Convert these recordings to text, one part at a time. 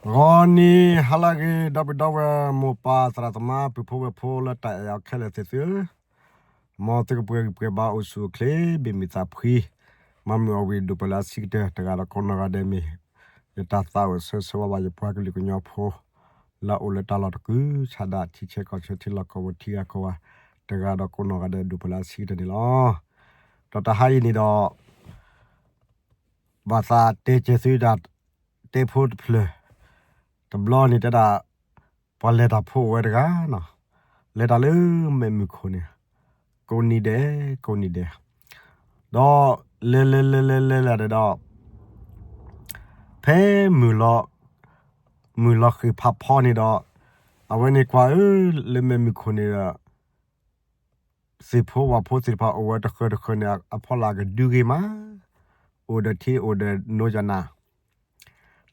ဂီၤနံၤဟါလၢအဂ့ၤ ဒီပုၢ်ဒီဝဲၢ် မိၢ်ပၢ်သရၣ်သမါ ပုၢ်ဖိဝဲၢ်ဖိလၢတၢ်အဲၣ်အီၤခဲလၢာ်သ့ၣ်သုဧၢ, မ်သုကပှဲၤဂံၢ်ပှဲၤဘါအိၣ်ဆူၣ်အိၣ်ချ့ ဘ့ၣ်မုၢ်သးဖှံ, မၤမုာ်အီၣ်ဝံၤဒိၣ်ပှဲၤလၢအဆံးကတၢၢ် တဂၤဒီးကိးနီၢ်ဂၤဒဲးမ့ၢ် ယတၢ်သးအိၣ်ဆၢဆၢဝါဘၣ်ယပှၤကလုာ်ကညီဖိ လၢအအိၣ်လၢတၢ်လီၢ်တကုၤဆးဒး ထံဆဲးကီၢ်ဆဲးထံလီၢ်ကီၢ်ပူၤထံဂၤကီၢ်ဂၤ တဂၤဒီးကိးနီၢ်ဂၤဒဲးဒိၣ်ပှဲၤလၢအဆံးကတၢၢ်န့ၣ်လီၤ. ဒီးတဟါအံၤန့ၣ်ဒီး ဘၣ်သးတဲကဲသုတၢ်တဲဖိတဖျၢၣ်, တဘျီန့ၣ်တဲဒၣ် ပှၤလဲၤတၢ်ဖိအိၣ်ဝဲတဂၤနီၤ, လဲၤတၢ်လၢမဲာ်မုၢ်ခိၣ်န့ၣ် ကိးနံၤဒဲး ကိးနံၤဒဲး, ဒီးလဲၤလဲၤလဲၤလဲၤလဲၤလဲၤဒီး ဖဲမုၢ်လီၤ မုၢ်လီၤဃ့ၢ်ဖးဖီန့ၣ်ဒီး အဝဲန့ၣ်ကွၢ်ဧၢ လၢမဲာ်မုၢ်ခိၣ်န့ၣ်ဒီး သ့ၣ်ဖိဝၣ်ဖိသ့ၣ်တဖၣ်အိၣ်ဝဲတဃၢၤတဃၢၤန့ၣ် အဖီလာ်ကဒုဂ့ၤမး, အိၣ်ဒီးထံအိၣ်ဒီးနိယၤနၤ,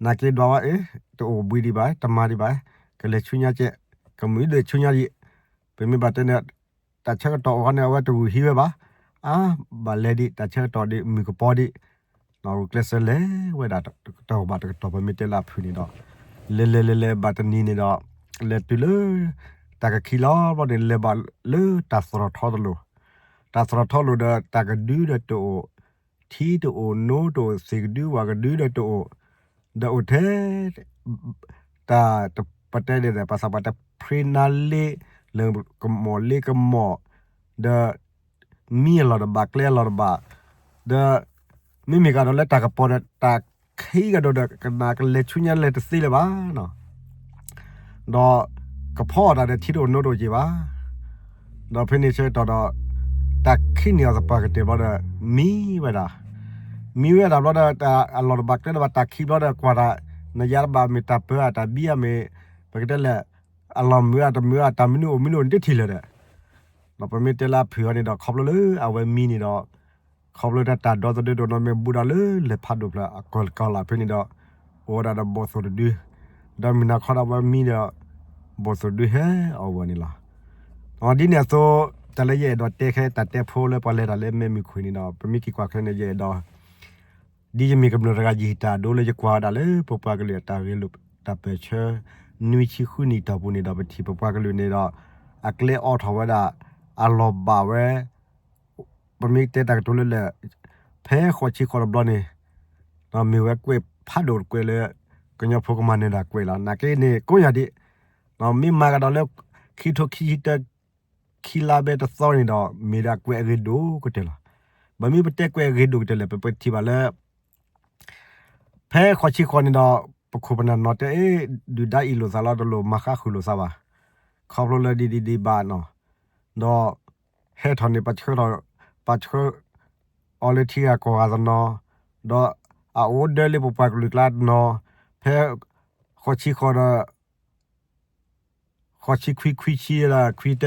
နာ်က့ဒွးဝဲအ့ၣ် တအိၣ်ဘှံးဒံးဘၣ် တမၤဒံးဘၣ်, ကလဲၤဆူညါကဲး, ကမုာ်ဒီးဆူညါဒံး, ပမ့ၢ်ဘၣ်တဲန့ၣ် တၢ်ဆၢကတီၢ်အိၣ်ဃီန့ၣ် အဝဲတဂုာ်ဟံးဝဲဘၣ်, အါ ဘၣ်လဲၤဒံး တၢ်ဆၢကတီၢ်ဒံး မုၢ်ကပီၤဒံး, ဂုာ်ကျဲးစၢးလဲၤဝဲဒၣ်တကတီၢ်ဘၣ်တကတီၢ် ပမ့ၢ်တဲလၢအဖုၣ်န့ၣ်ဒီး လဲၤလဲၤလဲၤလဲၤဘၣ်တနံၤန့ၣ်ဒီး လဲၤတုၤလၢ တၢ်ကခံလီၤဘျီန့ၣ် လဲၤဘၣ်လၢတၢ်သရီၣ်ထီတလိၤ, တၢ်သရီၣ်ထီလိၤဒီးတၢ်ကဒုဒီးတအိၣ်, ထံတအိၣ် နိတအိၣ် သ့ၣ်ကဒုဝၣ်ကဒုဒီးတအိၣ်, ဒီးအိၣ်ထဲ တၢ်ပတဲဒ်သိး ပှၤသးပှၢ်တဲ ဖရ့နါလ့ လၢကမီၤလ့ကမီၤ, ဒီး မံအလီၢ်တဘၣ် ကျဲအလီၢ်တဘၣ်, ဒီး မ့မ့ၢ်ကဒီးလၢတၢ်ကပီၤဒီး တၢ်ခံကဒီးဒီး ကနၣ်ကလဲၤဆူညါလဲၤတသ့လၢၤဘၣ်နီၤ, ဒီးကဖီအီၣ်တၢ်ဒီးထံတအိၣ်နိတအိၣ်က့ၤဘၣ်, ဒီးဖဲန့ၣ်ဆၢကတီၢ်ဒီး တၢ်ခံန့ၢ်အီၤသပှၢ်ကတၢၢ်ဘျီဒီး မံဝဲဒၣ်, မံဝဲဒၣ်ဘျီဒီး အလီၢ်တဘၣ်ကျဲတဘၣ် တၢ်ခံဘျီဒီးကွၢ်တၢ် နယါတဘၣ်မ့ၢ်တၢ်ပၢဧါ တၢ်ဘံဧါမ့ၢ် ပကတဲလဲၣ် အလီၢ်မုာ်ဧါတမုာ်ဧါ တၢ်မနုၤအိၣ်မနုၤအိၣ်န့ၣ်တထံၣ်လၢၤဒီး ဒီးပမ့ၢ်တဲလၢအဖုၣ်အီၤန့ၣ်ဒီး ခီဖျိလၢအဝဲမံန့ၣ်ဒီး ခီဖျိတၢ်ဒီသဒၢတအိၣ်နီတမံၤ ဘူးဒီးလၢလဲၤဖးဒိၣ်ဖျၢၣ်အကီၢ်ကီၢ်လၢ်ဖဲန့ၣ်ဒီး အိၣ်ဝဲဒၣ်ဒီးဘီၣ်သိၣ်တဒု, ဒီးမုၢ်နၤခီဒီးအဝဲမံဒီး ဘီၣ်သိၣ်ဒုဟဲအီၣ်ဝဲန့ၣ်လီၤ. ဒ်န့ၣ်အသိး တၢ်လၢယအဲၣ်ဒိးတဲခဲ တၢ်တဲဖိလၢပှၤလဲၤတၢ်လၢမဲာ်မုၢ်ခိၣ်န့ၣ်ဒီး ပမ့ၢ်က့ၤကွၢ်ခဲန့ၣ် ယအဲၣ်ဒိး ဒ်ယမ့ၢ်ကမျၢၢ်တဂၤယဟံၣ်တၢ်ဒိလၢယကွၢ်ဝဲဒၣ်လၢ ပပှၤကလုာ်အတၢ်ဂဲၤလိာ်တၢ်ပၢၢ်ဆၢ နွံဆံဃုနံၣ်တီၢ်ပူၤန့ၣ်ဒီး ပထံၣ်ပပှၤကလုာ်န့ၣ်ဒီး အကျဲအိးထီၣ်ဝဲဒၣ် အလီၢ်ဘၣ်ဝဲ ပမ့ၢ်တဲတၢ်ကတိၤလၢလၢ ဖဲဃိးဆံဃိးတဘျီန့ၣ် မ့ၢ်ဝဲကွဲးဖးဒိၣ်တကွဲးလၢ ကညီဖိကမၤနၢၤတၢ်ကွဲးလီၤ. နာ်က့န့ၣ် ကိးညါဒံး မ့ၢ်မၤကဒီးလၢ ခံကထိခံဆံတၢ ခံလါဘဲတသီန့ၣ်ဒီး မ့ၢ်ဒၣ်ကွဲးအဂ့ၤဒိၣ်ကတၢၢ်လီၤ. ဘၣ်မနုၤပတဲကွဲးအဂ့ၤဒိၣ်ကတၢၢ်လဲၣ် ပပထံၣ်ဘၣ်လၢ ဖဲဃိးဆံဃိးန့ၣ်ဒီး ပခိၣ်ပနၢ်နီၤတဲ အ့ ဒုၣ်ဒါအ့ၣ်လိာ်သးလီၤ တလိၣ်မၤဃါဃုာ်လိာ်သးဘၣ်. ခီဖျိလၢဒ်ဒ်ဒ်ဘၣ်နီၤ ဒီး ဟဲထီၣ်န့ၣ် ပဆှၢထီၣ် ပဆှၢအီၤလၢထံဂၤကီၢ်ဂၤတနီၤ, ဒီးအအိၣ်ဒၢလၢပပှၤကလုာ်ကျါတနီၤ, ဖဲ ဃိးဆံဃိးဒီး ဃိးဆံခွံ ခွံဆံ ခွံတဲခွံဆံခံဖဲန့ၣ်လီၤ. စးထီၣ်ရဲၣ်ကျ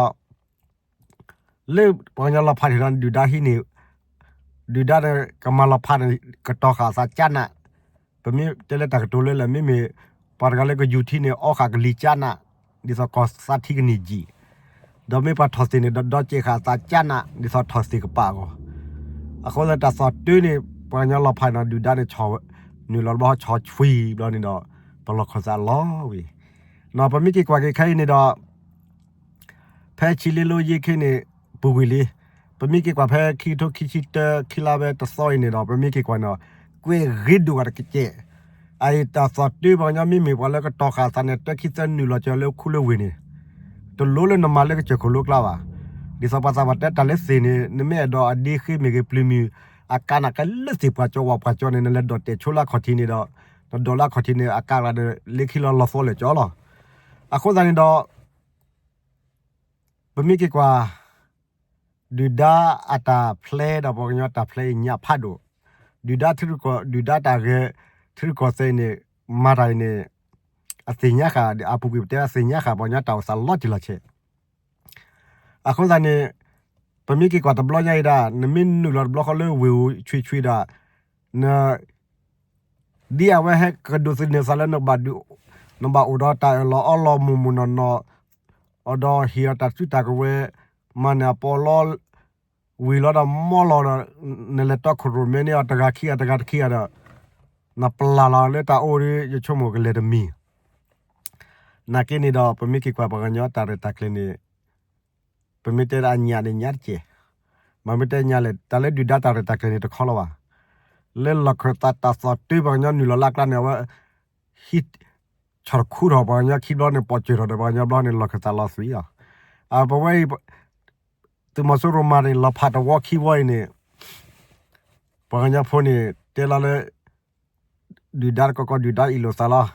ဲၤကဒါက့ၤဒီး ဘၣ်ဃးဒီးဒီး ပှၤကညီလီၤဖးဒီး ပှၤကညီလီၤဖးန့ၣ်ဒီး လၢပှၤကညီလီၤဖးန့ၣ်ဒီး ဒုၣ်ဒါဟံးန့ၢ် ဒုၣ်ဒါဒီးကမၤလီၤဖးန့ၣ် ကတီၤဃာ်အသးကၢ်နး, ပမ့ၢ်တဲလၢတၢ်ကတိၤလၢလၢ မ့မ့ၢ်ပှၤတဂၤလၢကယူၤထံန့ၣ် အီဃာ်ကလံၤကၢ်နး, ဒ်သိးကီၢ်သးထံကန့ၢ်ကံၣ်, ဒီးမ့ၢ်ပှၤထီၣ်သ့ၣ်န့ၣ် ဒီးဒီကဲးဃာ်အသးကၢ်နး ဒ်သိးထီၣ်သ့ၣ်ကပာ်အဂီၢ်, အဃိသတးဒီးတၢ်သီၣ်တုၤန့ၣ် ပှၤကညီလီၤဖးန့ၣ်ဒီး ဒုၣ်ဒါန့ၣ် နုာ်လီၤတဘျီ ဆီၣ်ဆွံဘျီန့ၣ်ဒီး ပလီၢ်ခၢၣ်သးလီၤဝံၤ, နီၤ ပမ့ၢ်က့ၤကွၢ်က့ၤခဲအံၤန့ၣ်ဒီး ဖဲဆံလ့လိယ့ခဲန့ၣ် ပူၤကွံာ်လံ, ပမ့ၢ်က့ၤကွၢ်ဖဲခံကထိခံဆံတၢ ခံလါဖဲတသီအံၤန့ၣ်ဒီး ပမ့ၢ်က့ၤကွၢ်န့ၣ်ဒီး ကွဲးဂ့ၤဒိၣ်ဂၤတကဲး, အအံၤတၢ်သီၣ်တုၤပှၤကညီမ့မ့ၢ်ပှၤလၢကတီၤဃာ်အသးန့ၣ် တၢ်ခံသၢနုာ်လီၤကီၤလၢခူလၢဝ့ၢ်န့ၣ်, တလိၣ်လၢနမၤလၢကစၢၢ်ခိၣ်လိကျါဘၣ်, ဒ်သိးပှၤသးပှၢ်တဲတၢ်လၢသ့ၣ်န့ၣ် နမ့ၢ်အဲၣ်ဒိးအဒ့ဃ့မ့ၢ်ဂ့ၤ ပျုၤမ့ၢ် အကၢ်နးကဲလၢသ့ၣ်ပှၤကၠီဝၣ်ပှၤကၠီန့ၣ် နလဲၤဒိးတဲာ်ဆိလၢအခီၣ်ထံးန့ၣ်ဒီး နဒိးလၢအခီၣ်ထံးန့ၣ် အကၢ်ဂၤဒီး လၢခံလီၤလီၤသီလၢာ်ကၠီလီၤ. အဃိသတးန့ၣ်ဒီး ပမ့ၢ်က့ၤကွၢ် ဒုၣ်ဒါအတၢ်ဖျဲဒီးပှၤကညီတၢ်ဖျဲအံၤညါဖးဒိၣ်, ဒုၣ်ဒါထံရူၢ်ကီၢ် ဒုၣ်ဒါတၢ်ဂဲၤထံရူၢ်ကီၢ်သဲးအံၤန့ၣ် မၤတၢ်အံၤန့ၣ် အသ့ၣ်ညါဃာ် အပူၤကွံာ်ပတဲအသ့ၣ်ညါဃာ်ပှၤကညီတၢ်အိၣ်သးလီၤတံၢ်လီၤဆဲး အဃိသတးန့ၣ် ပမ့ၢ်က့ၤကွၢ်တဘျီညါအံၤဒၣ် နမ့ၢ်နုာ်လီၤတဘျီဃီလၢဝ့ၢ်အူဆွံဆွံဒၣ် န ဒ်အဝဲဟဲကဒိးသန့ၤသးလၢနဘၣ်ဒုး နဘၣ်အိၣ်ဒီးတၢ်အၢၣ်လီၤအီလီၤမုၢ်မုၢ်နီၢ်နီၢ် အဒီးဟ့ၣ်အီၤတၢ်စုတၢ်ကဝဲၤ မၤန့ၢ်အပီးလီ ဝံၤလီၤဒီးမီၢ်လီၤဒီး နလဲၤတီခိၣ်ရိၣ်မဲန့ၢ်အီၤတဂၤခံဂၤတဂၤတခံဂၤဒီး နပျၢ်လီၤလၢတၢ်အိၣ်ဒီး ယဆိကမိၣ်ကလဲၤတမံၤ နာ်က့န့ၣ်ဒီး ပမ့ၢ်က့ၤကွၢ်ပှၤကညီတၢ်ရဲၣ်တၢ်ကျဲၤန့ၣ် ပမ့ၢ်တဲဒၣ်အညၣ်န့ၣ်ညၣ်တက့ၢ်. မ့မ့ၢ်တဲညါလဲၣ် တၢ်လၢဒုၣ်ဒါတၢ်ရဲၣ်တၢ်ကျဲၤန့ၣ်တခီလီၤဘၣ်. လၢလီၢ်ခၢၣ်သးတၢ်သီၣ်တုၤပှၤကညီနုာ်လီၤလၢအကျါန့ၣ် အဝဲ ဟံး ဆီၣ်တခူထီၣ်ပှၤကညီခံဘျီန့ၣ် ပိာ်စၢၤထီၣ်ဒီးပှၤကညီဘျီန့ၣ် လီၢ်ခၢၣ်သးလီၤသွံၣ်လီၤ. အပဝဲအံၤ သုးမီၤစိရိၤမၤန့ၣ် လီၤဖးတဝီခံဝီအံၤန့ၣ် ပှၤကညီဖိန့ၣ် တဲလီၤလၢ ဒုၣ်ဒါတကီကီဒုၣ်ဒါအ့ၣ်လိာ်သးလီၤ.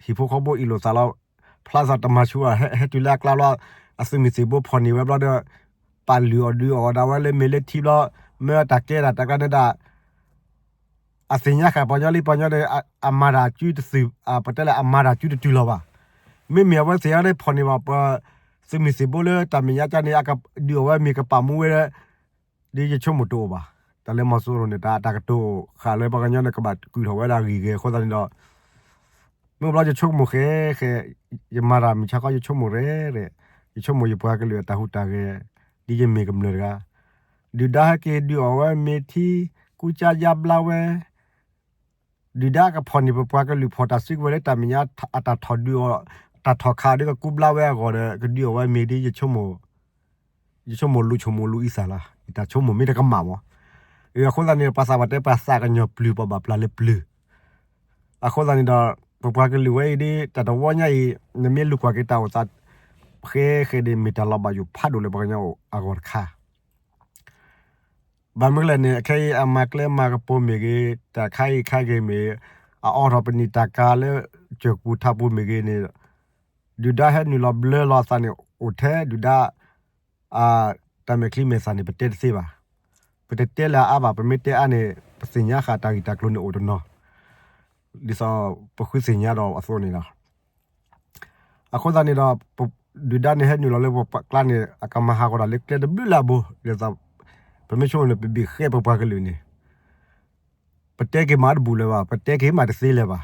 ဟံၣ်ဖိဃီဖိအ့ၣ်လိာ်သးလီၤ. ဖျါသးတမၤဆူၣ်ဘၣ် ဟဲတုၤလၢအကျါဘျီ အသုးမုၢ်သံၣ်ဘိဖီၣ်န့ၢ်ဝဲဘျီဒီး ပာ်လုၢ်အီၣ်ဒုးအီၣ်ဝဲဒၣ်ဝဲလၢမ့ၢ်လၢထံဘျီ မ့ၢ်တၢ်ကဲဒၣ်တၢ်ကျါန့ၣ်ဒၣ် အသ့ၣ်ညါဃာ်ပှၤကညီလံပှၤကညီဒီး အမၤတၢ်စုတသုး ပတဲလၢအမၤတၢ်စုတတုၤလီၤဘၣ်. မ့မ့ၢ်အဝဲသ့ၣ်ညါလၢဖီၣ်န့ၢ်ဘၣ်ပှၤ သုးမုၢ်သံၣ်ဘိလၢတၢ်မဲာ်ညါကန့ၣ် အကဒုးအီၣ်ဝဲမ့ၢ်ကပာ်မူဝဲ ဒ်ယဆိကမိၣ်တအိၣ်ဘၣ်. တၢ်လၢမီၤစိရိၤန့ၣ် တၢ်တၢ်ကတိၤဃာ်လၢပှၤကညီန့ၣ် ကဘၣ်ကွံာ်ထီၣ်ဝဲဒၣ်ဂ့ၢ်ဂ့ၤအဃိသတးန့ၣ်ဒီး မ့ၢ်ဘျီယဆိကမိၣ်ဃဲဃဲ ယမၤတၢ်မုၢ်ဆါခီ ယဆိကမိၣ်ရဲၣ်ရဲၣ် ယဆိကမိၣ်ယပှၤကလုာ်အတၢ်ဟူးတၢ်ဂဲၤ ဒ်ယမ့ၢ်ကမျၢၢ်တဂၤ ဒုၣ်ဒါဟဲက့ၤဒုးအီၣ်ဝဲမ့ၢ်ထံ ကူစါယါဘျါဝဲ ဒုၣ်ဒါကဖီၣ်န့ၢ်ပပှၤကလုာ်ဖီၣ်တၢ်စုကဝဲၤလၢတၢ်မဲာ်ညါ အတၢ်ထီၣ်ဒုးအီၣ် တၢ်ထီၣ်ခးဒီးကကူဘျါဝဲအဂီၢ်ဒီး ကဒုးအီၣ်ဝဲမ့ၢ်ဒ် ယဆိကမိၣ်လူၤဆိကမိၣ်လူၤအံသၣ်လီၤ. ယတၢ်ဆိကမိၣ်မ့ၢ်တကမၣ်မး အဃိသတးန့ၣ် ပှၤသးပှၢ်တဲပှၤသးကညီၤပျုၤ ပှၤဘၣ်ပျၢ်လၢပျုၤ အဃိသတးန့ၣ်ဒီး ပပှၤကလုာ်ဝဲအံၤဒ် တၢ်တဝီညါအံၤ နမ့ၢ်လူၤကွၢ်က့ၤတၢ်အိၣ်သး ဃဲဃဲဒ်မ့ၢ်တၢ်လီၤဘၣ်ယိၣ်ဖးဒိၣ်လၢပှၤကညီအဂီၢ်တခါ ဘၣ်မနုၤလဲၣ်န့ၣ် အခဲအံၤအမၤကျဲမၤကပူၤမ့ၢ်ဂ့ၤ တၢ်ခါအံၤခါဂ့ၤမ့ၢ် အအိးထီၣ်ပနံာ်တၢ်ကၤလၢ ကၠၢၢ်ပူၤထးပူၤမ့ၢ်ဂ့ၤန့ၣ် ဒုၣ်ဒါဟဲနုာ်လီၤဘျၢလီၤသးန့ၣ် အိၣ်ထဲဒုၣ်ဒါ တၢ်မဲာ်ချံမဲာ်သၣ်န့ၣ် ပတဲတသ့ဘၣ်. ပတတဲလၢအအါဘၣ် ပမ့ၢ်တဲအါန့ၣ် ပသ့ၣ်ညါဃာ်တၢ်ဂ့ၢ်တၢ်ကျိၤန့ၣ်အိၣ်တနီၤ ဒ်သိးပဃုသ့ၣ်ညါဒီးအသိးန့ၣ်လီၤ. အဃိသတးန့ၣ်ဒီး ဒုၣ်ဒါန့ၣ်ဟဲနုာ်လီၤလၢပကျါန့ၣ် အကမၤဟးဂီၤတၢ်လၢကျဲတဘျုးလၢအဘိ ဒ်သိး ပမ့ၢ်ဆိကမိၣ်န့ၣ် ပဘ့ၣ်ဃဲပပှၤကလုာ်န့ၣ် ပတဲက့ၤမးတဘူၣ်လၢၤဘၣ် ပတဲက့ၤမးတသ့လၢၤဘၣ်.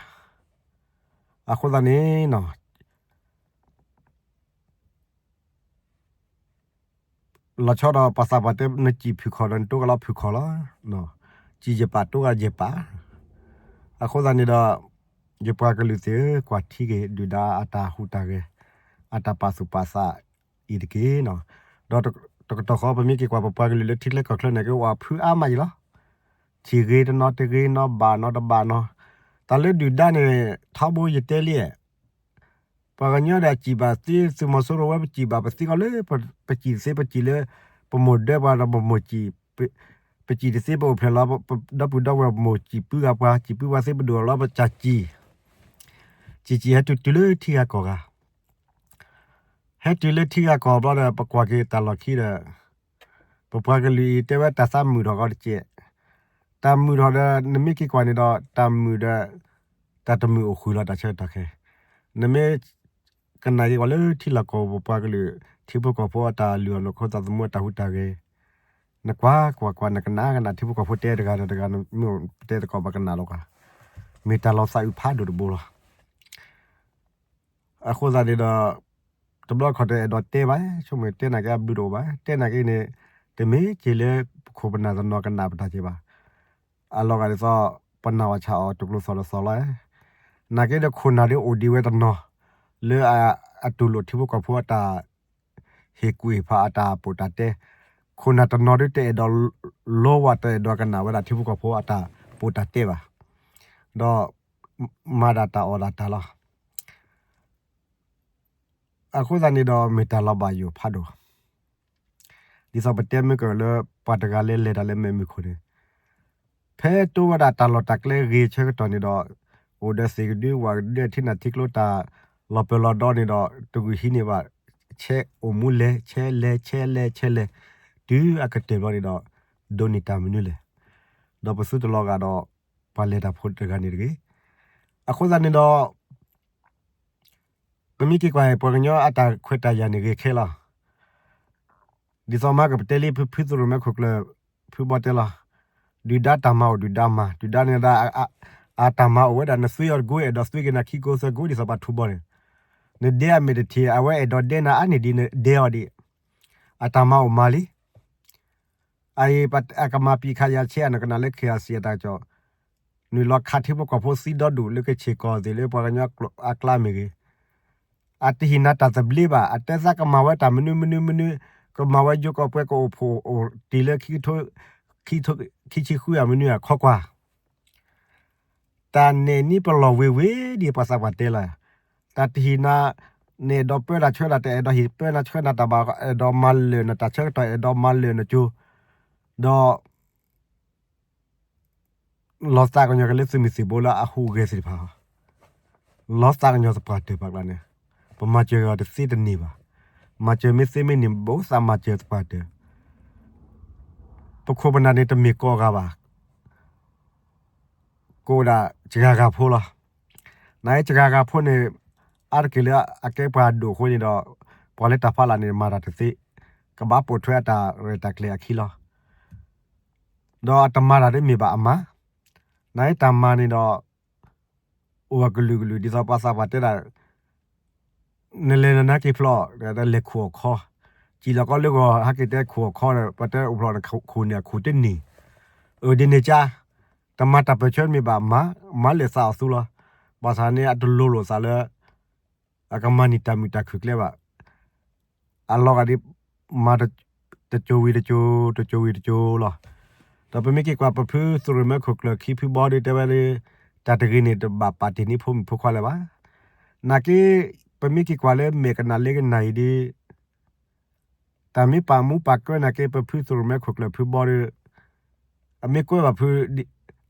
အဃိသတးန့ၣ် လီၤဆီဒီးပှၤသးပှၢ်တဲ နစံၣ်ဖုၣ်ခီၣ်ဒီး နတိကလီဖုၣ်ခီၣ်လီၤ. စံၣ်ယပာ်တိကယပာ်. အဃိသတးန့ၣ်ဒီး ယပှၤကလုာ်သ့ၣ်ဧၢ ကွၢ်ထံက့ၤ ဒုၣ်ဒါအတၢ်ဟူးတၢ်ဂဲၤ အတၢ်ပာ်သူၣ်ပာ်သးအံၤတက့ၢ်. ဒီးတကတီၢ်ဃီ ပမ့ၢ်က့ၤကွၢ်ပပှၤကလုာ်လၢထံချၢကီၢ်ချၢန့ၣ်က့ၤ အိၣ်အဖုအါမးယံၤလီၤ. ထံၣ်ဂ့ၤတနီၤတဂ့ၤနီၤ ဘၣ်နီၤတဘၣ်နီၤ. တၢ်လၢဒုၣ်ဒါန့ၣ် ထီဘိယတဲလံ ပှၤကညီဒီးစံၣ်ဘၣ်သ့ သုးမီၤစိရိၤဝဲ ပစံၣ်ဘၣ်ပသ့ကီးလၢ ပစံၣ်တသ့ ပစံၣ်လၢ ပမိၢ်ဒၢပှၤဒီးပမိၢ်စံၣ် ပစံၣ်တသ့ ပအိၣ်ဖျဲၣ်လီၤ ဒီပုၢ်ဒီဝဲၢ်မိၢ်စံၣ်ပုၢ်ဂၤပှၤ စံၣ်ပုၢ်ပှၤသ့ ပဒိၣ်လီၤပစံၣ် စံၣ်စံၣ်ဟဲတုၤတုၤလၢထံဂၤကီၢ်ဂၤ ဟဲတုၤလၢထံဂၤကီၢ်ဘျီဒီး ပကွၢ်က့ၤတၢ်လီၢ်ခံဒီး ပပှၤကလုာ်အံၤတဲဝဲတၢ်သးမုာ်ထီၣ်ကီးတကဲး, တၢ်မုာ်ထီၣ်ဒီး နမ့ၢ်က့ၤကွၢ်န့ၣ်ဒီး တၢ်မုာ်ဒီး တၢ်တမုာ်အိၣ်ဃုာ်လီၤတၢ်ဆၢကတီၢ်ခဲ, နမ့ၢ်ကနၣ်က့ၤကွၢ်လၢထံလီၢ်ကီၢ်ပပှၤကလုာ် ထံဖိကီၢ်ဖိအတၢ်လုၢ်အီၣ်နီၢ်ခိသးသမူအတၢ်ဟူးတၢ်ဂဲၤ, နကွၢ်ကွၢ်ကွၢ် နကနၣ်ကနၣ်ထံဖိကီၢ်ဖိတဲတဂၤဒီးတဂၤ နမ့ၢ်တဲသကိးပကနၣ်လီၤကွၢ်, မ့ၢ်တၢ်လီၤသးအုးဖးဒိၣ်တဘိလီၤ. အဃိသတးန့ၣ်ဒီး တဘျီခီၣ်တအဲၣ်ဒိးတဲဘၣ်, ဆိကမိၣ်တဲနာ်က့အဘျုးတအိၣ်ဘၣ်, တဲနာ်က့န့ၣ် တမ့ၢ်က့ၤလၢပခိၣ်ပနၢ်တနီၤကနၣ်ပတၢ်က့ၤဘၣ်. အလီၤဂာ်ဒ်သိး ပနၢ်ဝဲဆၣ်အီၤတကျိၤသီၣ်တသီၣ်လီၤ. နာ်က့ဒီးခိၣ်နၢ်ဒ်အိၣ်ဒံးဝဲတနီၤ လၢအတူၢ်လိာ်ထံဖိကီၢ်ဖိအတၢ် ဟ့ၣ်ကူၣ်ဟ့ၣ်ဖးအတၢ်ပိာ်တၢ်တဲ, ခိၣ်နၢ်တနီၤဒ်တအဲၣ်ဒိး လိဝဲတအဲၣ်ဒိးကနၣ်ဝဲဒၣ်ထံဖိကီၢ်ဖိအတၢ်ပိာ်တၢ်တဲဘၣ်, ဒီး မၤဒၣ်တၢ်အီၣ်ဒၣ်တၢ်လီၤ. အဃိသတးန့ၣ်ဒီးမ့ၢ်တၢ်လီၤဘၣ်ယိၣ်ဖးဒိၣ်, ဒ်သိးပတဲမ့ၢ်ကလၢပှၤတဂၤလၢလဲၤတၢ်လၢမဲာ်မုၢ်ခိၣ်န့ၣ်, ဖဲတိဝဲဒၣ်တၢ်လီၢ်တၢ်ကျဲဂ့ၤဆၢကတီၢ်န့ၣ်ဒီး, အိၣ်ဒီးသ့ၣ်ကဒု ဝၣ်ကဒု ထံနၢ်ထံကျိတၢ်လီၤပၢၤလီၤဒီန့ၣ်ဒီး တဂုာ်ဟံးန့ၢ်ဘၣ်, ဆဲးအိၣ်မူလဲၤ ဆဲးလဲၤ ဆဲးလဲၤ ဆဲးလဲၤ, တုၤအကတၢၢ်ဘျီန့ၣ်ဒီး ဒိးန့ၢ်တၢ်မနုၤလဲၣ်, ဒီးပသုတလီၤဂာ်ဒီး ပှၤလဲၤတၢ်ဖိတဂၤန့ၣ်တဂ့ၤ. အဃိသတးန့ၣ်ဒီး ပမ့ၢ်က့ၤကွၢ် ပှၤကညီအတၢ်ခွဲးတၢ်ယာ်န့ၣ်ဂ့ၤခဲလီၤ. ဒ်သိးမၤကပတဲလံ ဖုဖုသုးရိၣ်မဲခိၣ်ကျၢၢ် ဖုဘီတဲလီၤ, ဒုၣ်ဒါတၢ်မၤအိၣ်ဒုၣ်ဒါမၤ, ဒုၣ်ဒါန့ၣ်ဒၣ် အတၢ်မၤအိၣ်ဝဲဒၣ် နသွံအီၤတကိး အဲၣ်ဒိးသွံက့ၤနၤခံကိးသၢကိး ဒ်သိးပှၤထူဘီန့ၣ်, နဒဲအမဲာ်တထံၣ် အဝဲအဲၣ်ဒိးဒဲနၤအါန့ၢ်ဒံးနဒဲအီၤဒံး, အတၢ်မၤအိၣ်မၤလံ. အကမၤပံးခးယၤဆဲး အနကနၣ်လၢ ခ့ၣ်အစံၣ် အတၢ်ကစီၣ်, နုာ်လီၤခးထံဖိကီၢ်ဖိသံဒီဒူၣ်လၢကဆ့ၣ်ကီၢ်သ့ၣ် လၢပှၤကညီအကျါမ့ၢ်ဂ့ၤ, အတဟ့ၣ်နၤတၢ်သဘျ့ဘၣ်, အတဲသးကမၤဝဲတၢ်မနုၤမနုၤမနုၤ, ကမၤဝဲယိကီၢ်ပှဲၤ ကအိၣ်ဖှိၣ်အိၣ်တ့ၢ်လၢ ခံဆံဃုအမနုၤ အခီကွၢ် တၢ်နဲၣ်နံၣ်ပလီၢ်ဝ့ၤဝ့ၤဒ်ပှၤသးပှၢ်တဲလီၤ, တၢ်တဟ့ၣ်နၤ, နအဲၣ်ဒိးပၢတၢ်ဆၢတၢ် တအဲၣ်ဒိးဟ့ၣ်ပၢနၤဆၢနၤတၢ်ဘၣ် အဲၣ်ဒိးမၤလၢာ်နတၢ်ဆၢကတီၢ် အဲၣ်ဒိးမၤလၢာ်နကၠိ, ဒီး လီၤသးကညီၤက့ၤလၢသုးမုၢ်သံၣ်ဘိလၢအဟူးဂဲၤသ့ၣ်တဖၣ်, လီၤသးကညီၤသပှၢ်တၢၢ်ပှၤကျါန့ၣ်, ပမၤစၢၤအီၤတသ့တန့ၢ်ဘၣ်, မၤစၢၤမ့ၢ်သ့မ့ၢ်န့ၣ် ဘၣ်သးမၤစၢၤသပှၢ်တၢၢ်, ပခိၣ်ပနၢ်န့ၣ်တမ့ၢ်ကိးဂၤဘၣ် ကအိၣ်ဒၣ်စှၤဂၤဖိလီၤ. နစှၤဂၤဖိန့ၣ် အါတက့ၢ်လၢအကဲပှၤဒိၣ်အဃိန့ၣ်ဒီး ပှၤလၢတၢ်ဖးလၢ်န့ၣ် မၤတၢ်တသ့, ကဘၣ်ပိာ်ထွဲအတၢ်ရဲၣ်တၢ်ကျဲၤအခံလီၤ. ဒီးအတမၤတၢ်ဒ်မ့ၢ်ဘၣ်အမၤ, နတၢ်မၤန့ၣ်ဒီး အိၣ်အကလုာ်ကလုာ် ဒ်သိးပှၤသးပှၢ်တဲဒၣ် နလဲၤနနါက့ၤဖျီၣ် လဲၤခိၣ်အခီ, စံၣ်လီၤကီလၢဂီၤ ဟဲက့ၤတဲခိၣ်အခီဒီး ပှၤတဲအိၣ်ဖျီၣ်ခိၣ်န့ၣ် အခိၣ်တန့ၢ်, အဒ်န့ၣ်ကါ, တမၤတၢ်ပၢၢ်ဆၢမ့ၢ်ဘၣ်မၤ, မၤလၢာ်သးအီၤသူလီၤ. ဘၣ်ဆၣ်န့ၣ် အတလိၤလိာ်သးလၢ အကမၤန့ၢ်တၢ်မုာ်တၢ်ခုၣ်ကျဲဘၣ် အလီၤဂာ်ဒ် မၤတကၠိၤဝံၤတကၠိၤ တကၠိၤဝံၤတကၠိၤလီၤ. ဒီးပမ့ၢ်က့ၤကွၢ်ပဖုသုးရိၣ်မဲခိၣ်ကျၢၢ်ခံဖုဘီဒီးတဲဝဲလၢ တၢ်တဂ့ၤန့ၣ် တဘၣ်ပာ်တ့ၢ်န့ၢ်ဖိမုၣ်ဖိခွါလၢၤဘၣ်. နာ်က့ ပမ့ၢ်က့ၤကွၢ်လၢမဲာ်ကနၣ်လ့ကနၣ်အံၤဒီး တၢ်မ့ၢ်ပာ်မူပာ်ကၢနာ်က့ ပဖုသုးရိၣ်မဲခိၣ်ကျၢၢ်ဖုဘီဒီး အမ့ၢ်ကွဲဘၣ်ဖု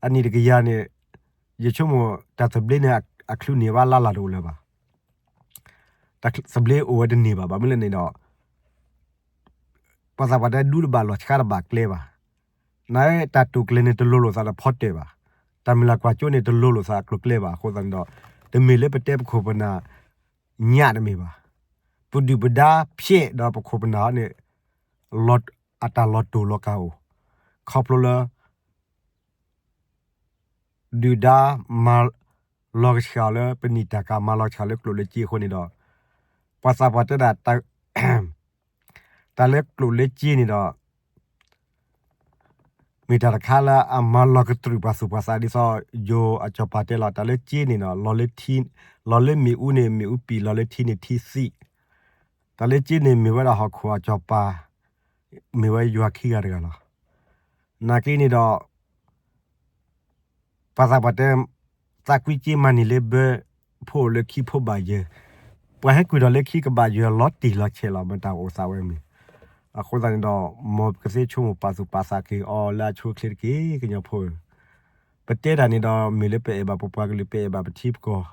အနံၣ်တကယၤန့ၣ် ယဆိကမိၣ်တၢ်သဘျ့န့ၣ် အချုးန့ၢ်ဘၣ်လၢ်လၢ်တအိၣ်လၢၤဘၣ်. သဘျ့အိၣ်ဝဲတန့ၢ်ဘၣ်. ဘၣ်မနုၤလဲၣ်န့ၣ်ဒီး ပှၤသးပှၢ်တဲဒူတဘၣ်လီၢ်ဆှါတဘၣ်ကျဲဘၣ်. နတၢ်တိာ်ကျဲၤန့ၣ် တလိၤလိာ်သးဒီးဖီတၢၣ်ဘၣ်. တၢ်မုၢ်လၢ်ကွၢ်စိန့ၣ် တလိၤလိာ်သးအကျိၤကျဲဘၣ်. အဃိသတးန့ၣ်ဒီး တမ့ၢ်လၢပတဲပခိၣ်ပနၢ်ညၣ်တမ့ၢ်ဘၣ်. ပဒုၣ်ပဒါဖျဲးဒီးပခိၣ်ပနၢ်န့ၣ် အတၢ်လီၤတိာ်လီၤကၢ်အိၣ် ခီဖျိလၢ ဒုၣ်ဒါမၤလီၤကဆှၣ်အီၤလၢပနံၣ်တၢ်ကၤ မၤလီၤကဆှၣ်လၢကျိၣ်လၢစ့အဃိန့ၣ်ဒီး ပှၤသးပှၢ်တဲဒၣ် တၢ်လၢကျိၣ်လၢစ့န့ၣ်ဒီး မ့ၢ်တၢ်တခါလၢအမၤလီၤကတြူာ်ပှၤသူၣ်ပှၤသးဒ်သိး ယိၤအစီၤပၤတဲလီၤ တၢ်လၢစ့န့ၣ်ဒီး လီၤလၢမ့ၣ်အူန့ၣ် မ့ၣ်အူပံာ် လီၤလၢထံန့ၣ်ထံသံး တၢ်လၢစ့န့ၣ်မ့ၢ်ဝဲဒၣ်ဟီၣ်ခိၣ်အစီၤပၤ မ့ၢ်ဝဲယွၤခံဂၤတဂၤလီၤ. နာ်က့န့ၣ်ဒီး ပှၤသးပှၢ်တဲ သးကွံစ့မၤန့ၢ်လၢဘၢ ဖိအိၣ်လၢခံဖိဘၣ်ယၢၤ, ပှၤဟဲကွံာ်ဒီးလၢခံကဘၣ်ယၢၤလီၤတံၢ်လီၤဆဲးလီၤ မ့ၢ်တၢ်အိၣ်သးဝဲမ့ၢ်. အဃိသတးန့ၣ်ဒီး မ်ပကသ့ဆိကမိၣ်ပာ်သူၣ်ပာ်သးက့ၤအီၤလၢအဆိအချ့တက့ၢ် ကညီဖိဧၢ. ပတဲတၢ်န့ၣ်ဒီး မ့ၢ်လၢပအဲၣ်ဘၣ်ပပှၤကလုာ် ပအဲၣ်ဘၣ်ပထံပကီၢ်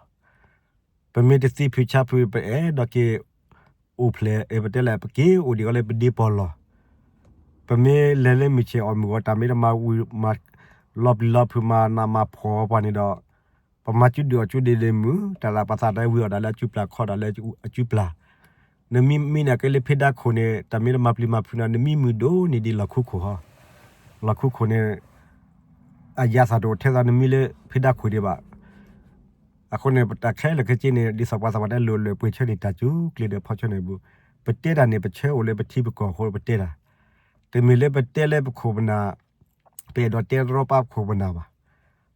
ပမ့ၢ်တသံဖုဆါဖု ပအဲၣ်ဒိးက့ၤအိၣ်ဖျဲၣ် ပတဲလဲၣ် ပက့ၤအိၣ်ဒံးအီၤလၢပဒ့ပီၢ်လီၢ်, ပမ့ၢ်လဲၤလၢမုၢ်ဆ့ၣ်အီၣ်မုၢ်ဂီၤ တၢ်မ့ၢ်တမၤဝံၤမၤလီၤပျံၤလီၤဖုး မၤနးမၤဖှီၣ်ပှၤန့ၣ်ဒီး ပမၤကၠူဒုၣ်အီၣ်ကၠူဒ့ဒ့မုၢ် တၢ်လၢပှၤသးတဝံၤအီၣ်တၢ်လၢအကၠူပျၢ်ခီတၢ်လၢအကၠူပျၢ် နမ့ၢ်မံနာ်က့လၢဖံးဒါခိၣ်န့ၣ် တၢ်မ့ၢ်တမၤပျံၤမၤဖုးနၤ နမံမုၢ်ဒိၣ်န့ၢ်ဒံးလီၢ်ခူခိၣ်ဟီ, လီၢ်ခူခိၣ်န့ၣ် အယါသးတအိၣ်ထဲသိးနမံလၢဖံးဒါခိၣ်ဒံးဘၣ်. အဃိန့ၣ် ပတၢ်ခဲလၢာ်ခဲဆ့န့ၣ် ဒ်သိးပှၤသးပှၢ်တဲ လိာ်လၢပှဲၤဆၢန့ၢ်တၢ်စူၤကျဲၤဒီးဖီဆၢန့ၣ်အပူၤ, ပတဲတၢ်န့ၣ် ပဆၢအိၣ်လၢပထံပကီၢ်အဃိပတဲတၢ်, တမ့ၢ်လၢပတဲလၢပခိၣ်ပနၢ်, ပအဲၣ်ဒိးတဲတရီပာ်ပခိၣ်ပနၢ်ဘၣ်.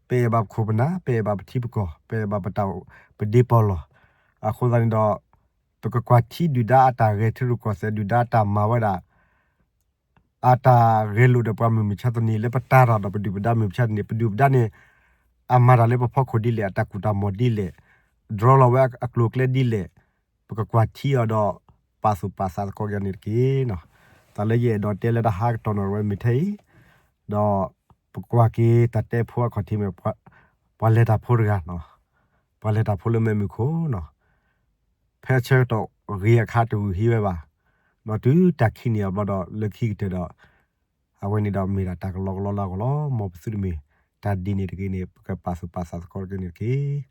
ပအဲၣ်ဘၣ်ပခိၣ်ပနၢ် ပအဲၣ်ဘၣ်ပထံပကီၢ် ပအဲၣ်ဘၣ်ပတၢ်ပဒ့ပီၢ်လီၢ်, အဃိသတးန့ၣ်ဒီး ပကကွၢ်ထံဒုၣ်ဒါအတၢ်ဂဲၤထံရူၢ်ကီၢ်သဲး ဒုၣ်ဒါအတၢ်မၤဝဲဒၣ် အတၢ်ဂဲၤလိာ်ဒီးပှၤမုၢ်မဆါတနံၤ လၢပတၢ်ထီၣ်ဒီးပဒုၣ်ပဒါမုၢ်မဆါတနံၤ ပဒုၣ်ပဒါန့ၣ် အမၤတၢ်လၢပဖီခိၣ်ဒ်လဲၣ် အတၢ်ကူၣ်တၢ်မီၢ်ဒ်လဲၣ် ဒြီလီၤဝဲအကျိၤအကျဲဒ်လဲၣ် ပကကွၢ်ထံအီၤဒီး ပာ်သူၣ်ပာ်သးသကိးက့ၤန့ၣ်တက့ၢ်နီၤ. တၢ်လၢယအဲၣ်ဒိးတဲလၢတၢ်ဟးကတီၢ်နီၣ်ဝဲမ့ၢ်ထဲအံၤ ဒီးပကွၢ်က့ၤတၢ်တဲဖိအခီၣ်ထံးမ့ၢ် ပှၤလဲၤတၢ်ဖိတဂၤနီၤ, ပှၤလဲၤတၢ်ဖိလၢမဲးမုၢ်ခိၣ်နီၤ ဖဲဆၢကတီၢ်ဂ့ၤအခါတဂုာ်ဟံးဝဲဘၣ်, ဒီးတုၤတၢ်ခံးန့ၢ်အဘျီဒီး လၢခံကတၢၢ်ဒီး အဝဲန့ၣ်ဒီးမ့ၢ်ဒၣ်တၢ်ကလီကလီလၢအဂီၢ်လီၤ. မ်ပသုတမ့ၢ်တၢ်ဒ်န့ၣ်တဂ့ၤန့ၣ် ပကပာ်သူၣ်ပာ်သးသကိးတက့ၢ်န့ၣ်တက့ၢ်.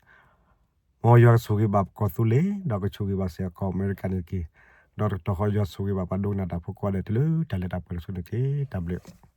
မ်ယွၤကဆိၣ်ဂ့ၤဘၣ်ပကီၢ်သူလ့ၤ ဒီးကဆိၣ်ဂ့ၤဘၣ်စ့ၢ်ကီးအမဲရကၤန့ၣ်တက့ၢ်. ဒီးတကတီၢ်ဃီယွၤဆိၣ်ဂ့ၤဘၣ်ပှၤဒိကနၣ်တၢ်ဖိကိးဂၤဒဲး တုၤလၢတၢ်လဲၤတၢ်ပှဲၤတစိၤန့ၣ်တက့ၢ်. တၢ်ဘျုး